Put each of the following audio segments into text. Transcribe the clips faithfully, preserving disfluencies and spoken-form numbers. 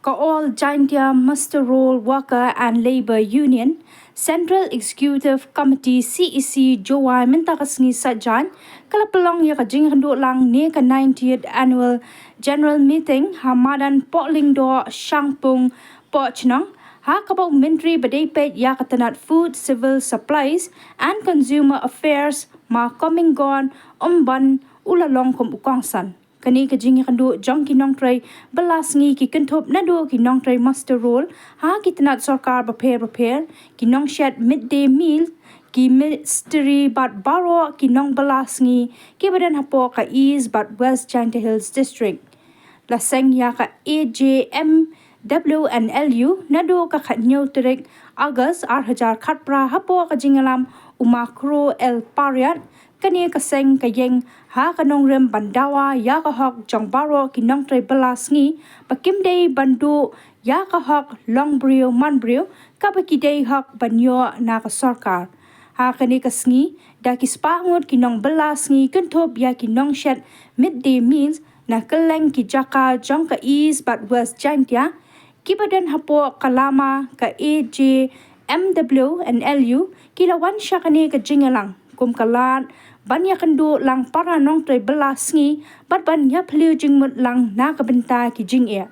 Ka All Jaintia Muster Roll Worker and Labour Union, Central Executive Committee C E C Jowai mynta ka sngi Saitjaiñ, ka la pynlong ïa ka jingïakynduh lang ne ka ninetieth Annual General Meeting ha madan Pohlyngdoh Shangpung Pohchnong, ha kaba u Myntri ba dei peit ïa ka tnat Food, Civil Supplies and Consumer Affairs, Ma Comingone Ymbon, u la long kum u kongsan. Kane ka jingïakynduh jong ki nongtrei bylla sngi ki kynthup naduh ki nongtrei muster roll ha ki tnat sorkar bapher bapher, ki nongshet midday meal, ki mistri bad baroh ki nongbylla sngi kiba don hapoh ka East bad West Jaintia Hills District. La seng ïa ka A J M W and L U naduh ka khathynñiew tarik August ar hajar khatphra hapoh ka jingïalam u Ma Kro L Pariat. Kane ka seng ka ïeng ha ka nongrim ban dawa ïa ka hok jong baroh ki nongtrei bylla sngi ba kim dei ban duh ïa ka hok long briew man briew kaba ki dei hok ban ïoh na ka sorkar. Ha kane ka sngi da ki spah ngut ki nongbylla sngi kynthup ïa ki nongshet midday meals na kylleng ki jaka jong ka East bad West Jaintia, kiba don hapoh ka lama ka A J M W and L U ki la wan sha kane ka jingïalang kum ka lad ban ïakynduh lang para nongtrei bylla sngi bad ban ïaphylliew jingmut lang na ka bynta ki jingeh.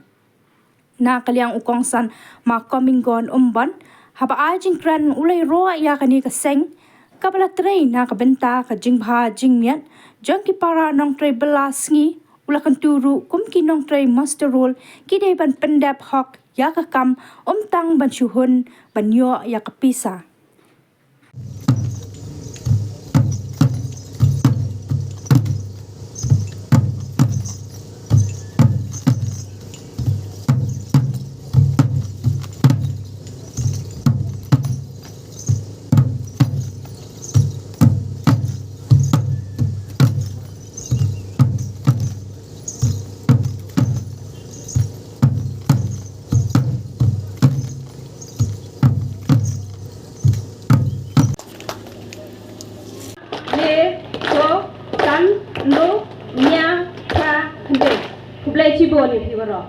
Na ka liang u kongsan Ma Comingone Ymbon, haba ai jingkren u la ïaroh ïa kane ka seng kaba la trei na ka bynta ka jingbha jingmiat jong ki para nongtrei bylla sngi, u la kyntu ruh kum ki nongtrei muster roll ki dei ban pyndep hok ïa ka kam, ym tang ban shu hun ban ïoh ïa ka pisa. Hynriew, san, hynriew, hynñiew, phra, khyndai. Khublei shibun ïa phi baroh.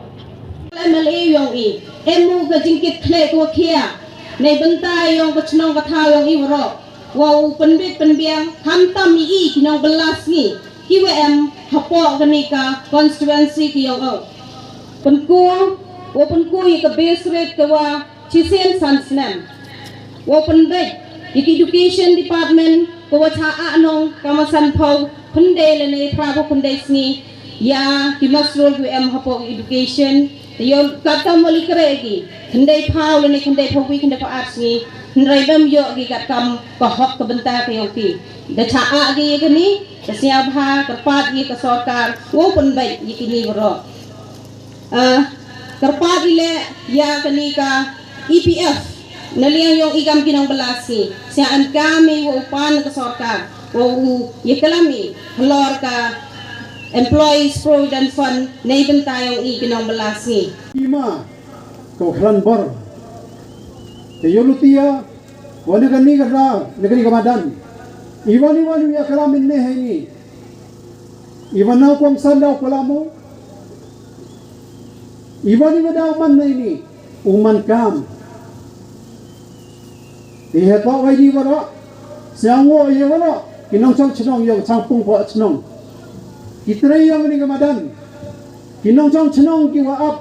M L A yong i, em u ka jingkit khlieh ko khia na bynta yong ka chnong ka thaw yong i baroh. Wa u pynbit pynbiang khamtam i i ki nongbylla sngi ki wa em hapoh kane ka constituency ki yong o. Pynku, wa pynku i ka base rate ka wa shisien san snem. Wa pynbeit i ki education department ka wa cha a nong ka ma san phaw khyndai lane phra phaw khyndai sngi ïa ki muster roll ki wa em hapoh education. Te ïoh katkam wa li kre ki khyndai phaw lane khyndai phaw wi khyndai phaw ar sngi. Hynrei bym ïoh ki katkam ka hok ka bynta ka yong ki. Da cha a ki ïa kane, da sngewbha kyrpad ïa ka sorkar wow pynbeit ïa kine baroh. Ah, kyrpad i leh ïa kane ka E P F na liang yong i kam ki nongbylla sngi. Sngewbha kam i wow pan ka sorkar wow ïa klam i halor ka Employees Provident Fund na bynta yong i ki nongbylla sngi. Ima ka khlan bor. Te ïoh lutia wa na kane ka ra na kane ka madan. Iwan iwan ïa klam in ne hei ni. Iwan nau kong san dau kalamu. Iwan iwan dau man nei ni. U man kam. Te hetoh wai ni baroh. Siang wo ïa baroh ki nongchong chnong ïa chang pung pho chnong. Ki trei ïa ni ka madan. Ki nongchong chnong ki wa ap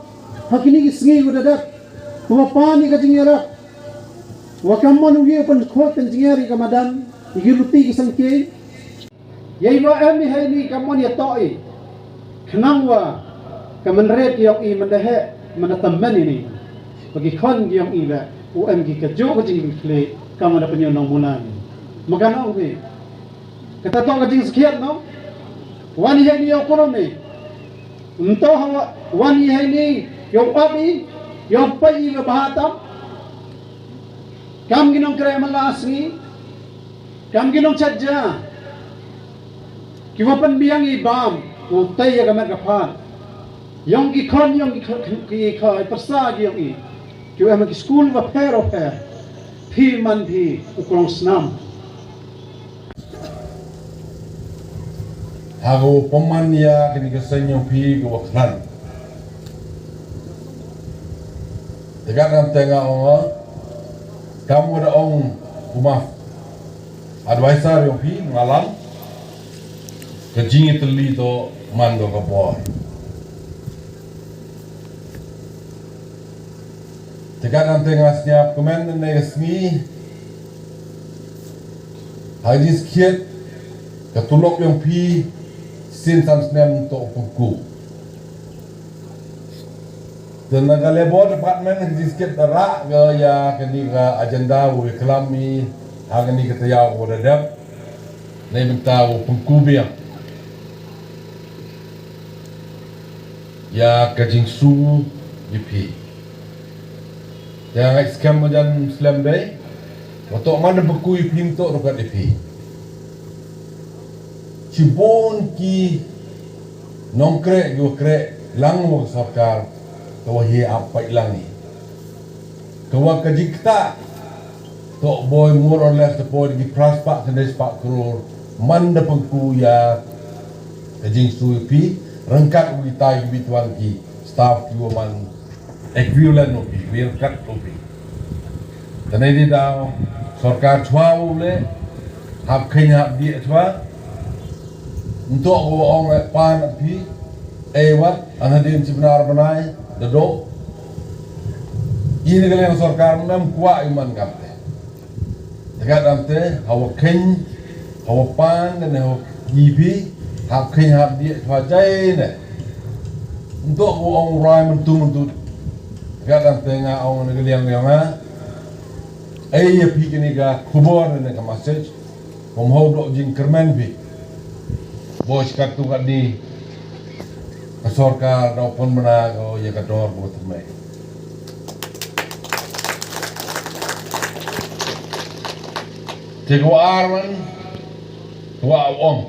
ha kini ki sngi ku dadap. Ku wa pa ni ka jingïarap. Wa kam mon u ïa pynkhot pynjngiar ïa ka madan. Ïa ki luti ki sangkei. Ïa i ba em i hei ni ka mon ïa to i. Khnang wa ka mynret ïong i mynda heh mynda tymmen i ni. Ba ki khon ïong i ba u em ki ka juk ka jingkli ka mynda pynïong nong muna ni. Maka nong ki. Kata to ka jingskhiat no. Wan i hei ni ïong kurum i. Nto hawa wan i hei ni ïong ap i ïong pai i ba bahatam. Kam ki nong kre mala sngi. Kam ki nong chat ja. Ki wa pynbiang i bam u tei ïa ka met ka phad. Ïong ki khon ïong ki khon ki khon pyrsa ki ïong i. Ki wa em ki skul wa pher wa pher. Phi man phi u krong snam. Ha ko paman ïa kini ka seng ïong phi ko wa khlan. Te katne te nga ong, kam wa da ong u ma advisor yong phi, nga lam, ka jingïatylli to man do ka bor. Te katne te nga sñiaw kmen ne ka sngi, ha jingsngewsih ka tulop yong phi sien san snem to pengku. Te na ka Labour Department ka jingsngewsih da rah ka ïa kani ka agenda u klam i ha kani ka taïew u da dep. Nei mynta u pengku biang ïa ka jingsu ïa phi. Te nga skhem ma jan slem dei. Wa to man da pengku ïa phi to rukat ïa phi. Shibun ki nongkrek ïa krek lang wa sorkar to hi ap pait lang i. Ka wa ka jingkta to boi more or less to boi ki pras pa kane spa kror man da pengku ïa ka jingsu ïa phi rengkat u ki tai ki bitwan ki staff ki wa man equivalent u phi wir kat u phi. Tane di daw sorkar chwa u le hap khenya hap di chwa. Ntok u ong e pan phi e wat ana din sibnar banai da do. Ini kaliang sorkar mem kwa iman kapte. Tegat ante hawa kheny hawa pan ne hawa ibi hap kheny hap di chwa jai ne. Ntok u ong rai mentu mentu. Tegat ante nga ong ne kaliang nga. Ai ya phi kini ka khubor ne ka message. Pom hau dok jingkyrmen phi. Bos kat tu kat ni. Ka sorkar dok pon mena ko ya ka dor bo tmai. Te ko arman ko ong.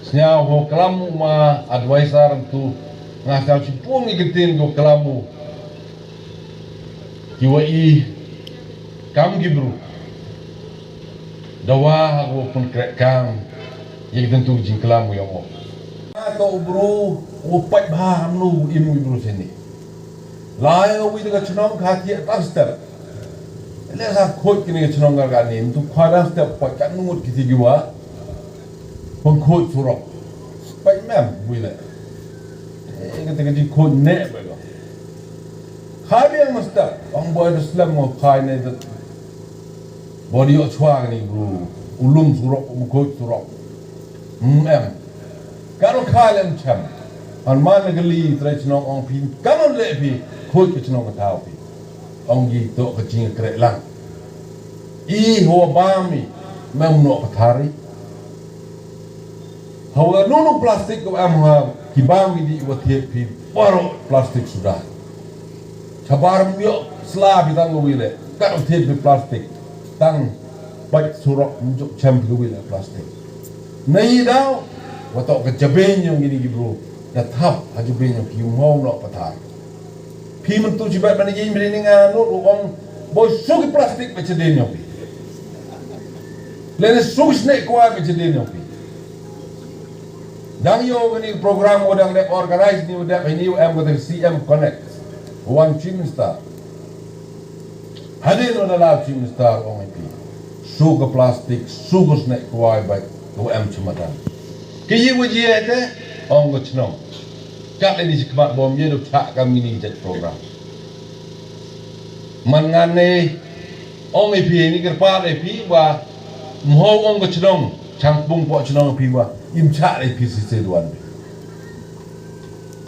Sñiaw ho klam ma advisor tu nga sñiaw si pun ngi ketin ko klam u. Ki wa i kam ki bru. Dawa ha ko pun krek kam. Ye ketin tu jingklam u yong o. Ka u bru u pait bha ham nu im u bru sini. Lai u wi da ka chnong ka ti ta step. Le sa khot kini ka chnong ka ni tu khwa da step pait ka nu mut ki ti giwa. Pengkhot surok. Pait mem bui le. Eh kata ka jingkhot ne ba lo. Khai biang master ong boy da slem ngo khai ne da. Body o chwa ni bru. Ulum surok, um khot surok. Mem. Karo khai lem chem. An man na gali trai chnong ong phi. Kanon le phi. Khot ka chnong ka tau phi. Ong gi to ka jingkrek lang. I ho ba mi. Mem no pathari. Hawa nunu plastik ko am ha ki bam ki di wa thied phi baro plastik suda. Chabar myo sla bi tang wi le kat thied phi plastik tang bait surok mjuk chem phi wi le plastik. Nei daw wa to ka jaben yong ini ki bro da thap ha jaben yong ki mo no pathar. Phi myntu chi bat ban ïeng bri ni nga no ong bo su ki plastik ba chedin yong phi. Lene su ki snek kwai ba chedin yong phi. Dang yo kani program wa dang dep organize ni wa dep ni wa em wa dep C M Connect. Wan Chief Minister. Hadin wa la Chief Minister ong phi. Su ka plastik, su ka snek kwai ba wa em chumatan. Ki yi wa ji ete ong ka chnong. Kat le ni si khmat bom ye dok chak kam ini jat program. Man ngan ne ong e phi ni kyrpad e phi wa mho ong ka chnong chang pung po chnong phi wa im chak e phi si se duan.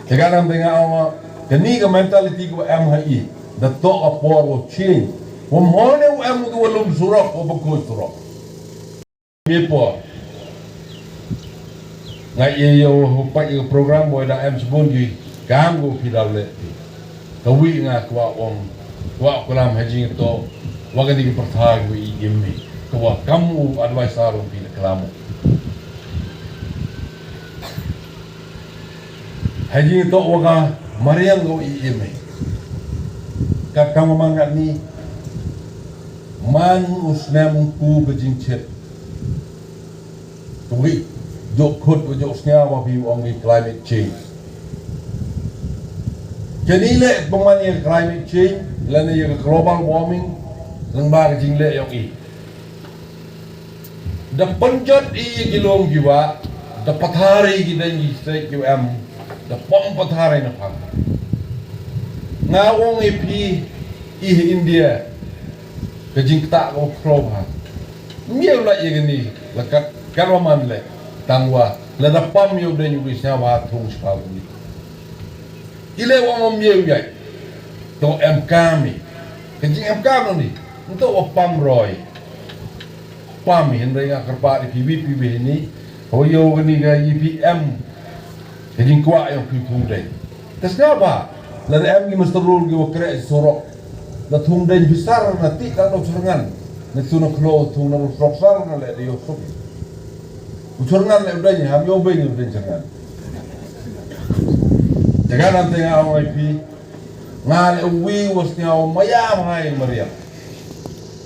Te ka nam te nga ong kani ka mentality ko em ha i da to a por wo change. Wa mho ne wa em ko lum surok wa bako surok. Before nga ïa ïa u pat ïa program boi da em sbun gi kam gu phi da le. Ka wi nga kwah ong kwah klam ha jingto wa ka ni ki pyrthai wi i im mi kwah kam u advisor u phi da klam. Ha jingto wa ka mariang gu i im mi. Kat kam ma ngat ni man u snem ku ka jingchet. Ka wi jok khut ka jok sngaw ba phi ong ki climate change. Kani le pynman ïa climate change lane ïa ka global warming, lyngba ka jingleh ïong i. Da pynjot i ïa ki lum ki wah, da pathar i ki deng ki stek ki em, da pom pathar i na phang. Nga ong i phi, i ha India, ka jingktah ka u khraw ha. Miew la ïa kani, la kat, kat wa man le, tang wa, la da pam ïa u deng u ki sñiaw wa thung spa u ni. I le wa ong miew ïa, to em kam i. Ka jing em kam ni, nto wa pam roi. Pam i hynrei nga kyrpad i phi wi phi wi ni, ho ïa u kani ka i phi em. Ka jingkwah ïa u phi thung deng. Ka sñiaw ba, la da em ki muster roll ki wa kreh surok. La thung deng phi sar na ti ka no cherngan. Na tu na khlo thung na surok sar na le de yo suk. U cherngan le u deng ham yo beng u deng cherngan. Te ka nam te nga ong i phi. Nga le wi wa sñiaw ma ya ma hai ma riam.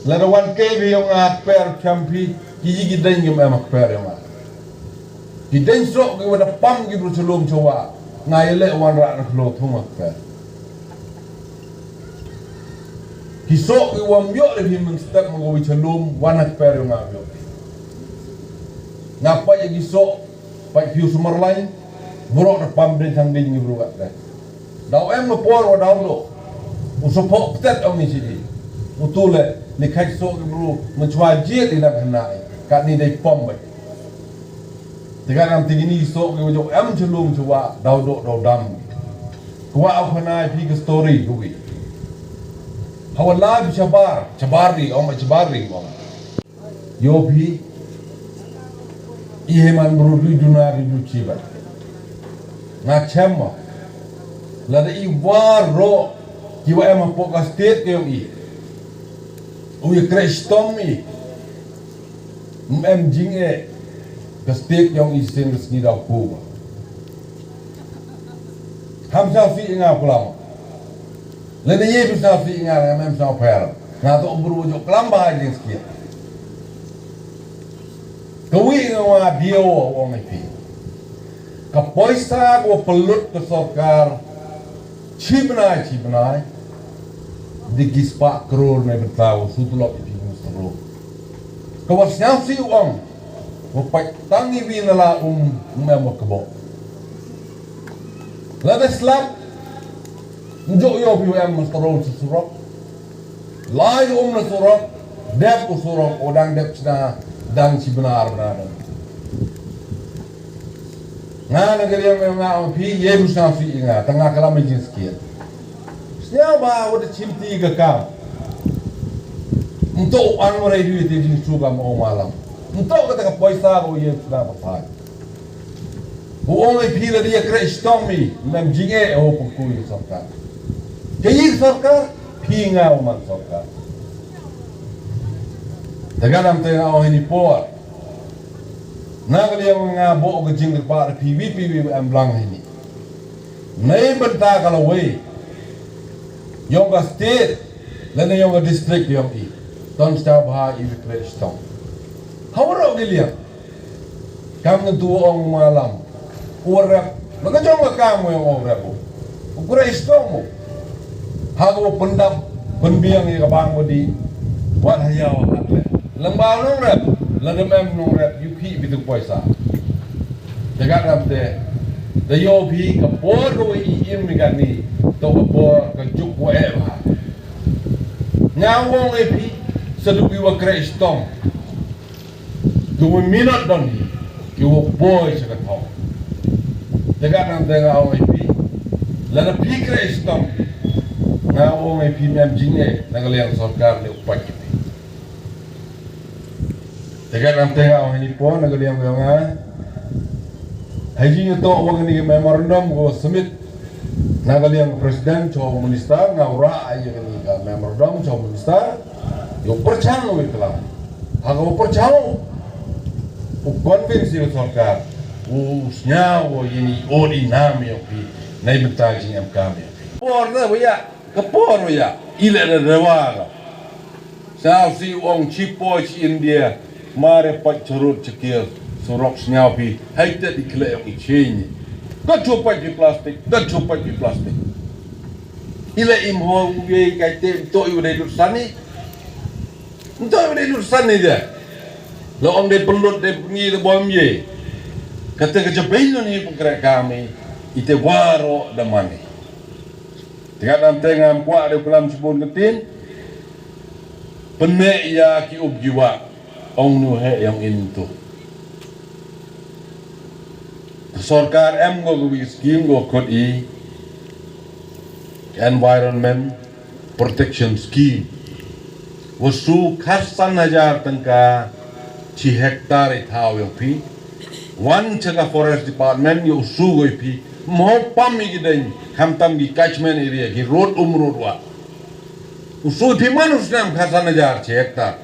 La da wan ke phi yo nga per cham phi. Ki yi ki deng ki ma em per yo nga. Ki deng sok ki wa da pam ki bru chalum chawa. Nga ïa le wan ra na khlo thung ak per. Ki sok ki wa myo le phi men step ma ko wi chalum wan ak per yo nga myo. Nga pa ïa ki sok pa phi u sumar lai. Bro da pam deng thang deng ki bru ak per. Daw em nga por wa daw do. U sopo ptet ong ni sidi. U tu le ni khai sok ki bru men chwa jiet i na khana i. Ka ni dei pom bai. Te ka nam te kini sok ki wa jok em chalum chawa daw do daw dam. Kwa au khana i phi ka story ku wi. Hawa la bi chabar, chabar ri, ong chabar ri ong. Yo phi, i he man bru ri duna ri du chiba. Nga chem ma. La da i war ro, ki wa em hapoh ka state ke yong i. U ya kreh stom i. Em jing e, ka state yong i sen ka sngi daw ko ba. Ham sa fi nga pulam. Lane ye phi sa fi nga, nga mem sa pher. Nga to bru jo klam ba jing skia. Ka wi nga wa dio ong i phi. Ka poisa ko pelut ka sorkar. Chi bnai, chi bnai. Di ki spah kror ne bynta wa su tulop i phi muster roll. Ka wa sñiaw si ong. Wa pait tang i wi na la um, um em wa kebok. La da slap. Njuk yo phi em muster roll si surok. Lai um na surok. Dep u surok, o dang dep sina, dang si benar, benar dang. Nga na gari yang nga ong phi, ye bu sñiaw si nga, tang nga kalam jin skia. Sñiaw ba, wa da chim ti ka kam. Nto u an wa rai du te jin su kam o malam. Nto ka ta ka poisa ko ye sna ba phai. U ong i phi la dia kreh stom i, nam jing e o pengkui sorkar. Ke i sorkar, phi nga u man sorkar. Te ka nam te nga ong ini por. Na ka liang nga bo ka jingkyrpad phi wi phi wi em blang ini. Nei bynta ka lawei. Yong ka state, lane yong ka district yong i. Ton sta bha i wi kreh stom. Hawaro ki liang. Kam ngan tu ong malam. U rep. Laka jong ka kam u ong rep. U kure istom u. Ha ko pyndap pynbiang ïa ka bang bodi. Wat ha ïa wa hat le. Leng ba nong rep. Lada mem nong rep. Yu phi bitu poisa. Te ka dam te. Te yo phi ka por ko i im ni ka ni. To ka por ka juk wa e ba. Nga wong e phi. Sa du ki wa kre istom. Ki wa minot don hi, ki wa boi sa ka thong. Te ka dang te nga ong ïa phi. Lada phi kre stom. Nga ong ïa phi mem jingeh na ka liang sorkar ne u pait ïa phi. Te ka dang te nga ong ïa phi na ka liang nga. Hai jingeh to wa kani ka memorandum ko submit. Na ka liang president cho minister nga ura ai ka ni ka memorandum cho minister. Yo perchang wi kelam. Ha ko perchang. U convince ïa sorkar. U sñiaw ïa ni odi nam ïa phi. Nai bynta jing em kam ïa phi. Por na waya. Ka por waya. Ile da rewa ka. Sa si ong chi poi chi India, mare pat charut chakir, surok sñiaw phi, hai te di kle ong i chini. Ka chu pat phi plastic, ka chu pat phi plastic. Ila im ho u ye kai te to yu dei lut sani. To yu dei lut sani de. Lo ong dei pelut dei ngi de bom ye. Kata ka jabai lo ni pengkre kami. Ite waro da mani. Tengah dan tengah kuak de kulam sebun ketin. Pene ya ki up jiwa. Ong nu he yang in tu. Sorkar em go go skim go kot i environment protection scheme. Wasu kharsan hajar tengka chi hektar i thaw yang pi. Wan chaka forest department yo usu go i pi. Mo pam i gideng hamtam gi catchment area gi road um road wa. Usu i pi manus nam kharsan hajar chi hektar.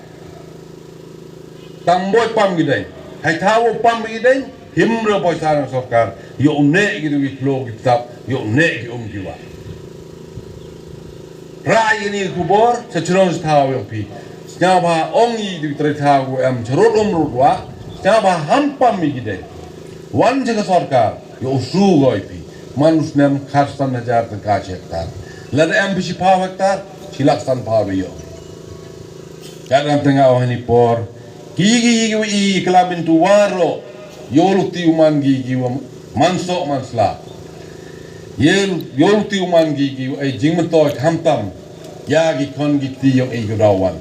Tam boi pam gideng. Hai thaw pam gideng. Him re boi sarang sorkar. Yo ne gi wi klo gi tap. Yo ne gi um gi wa. Rai ini kubor. Sa chirong sa thaw yang pi. Snya ba ong i di tre thaw em. Charot um rut wa. Snya ba ham pam gideng. Wan chaka sorkar. Yo usu go i pi. Manus nam kharsan hajar tengka chi hektar. Lada em pi chi phaw hektar. Chi lak san phaw yo. Kat ram tengah oh ni por. Ki ki ki ki klam in tu waro. Yo luti uman ki ki wa manso mansla. Ye yo luti uman ki ki ai jing meto hamtam. Ya ki kon ki ti yo ai godawan.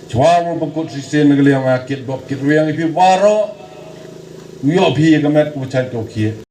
Chwa mo pekut sisen nagaliang akit bok kit riang i pi waro. Yo pi ka met ku chat ko ki.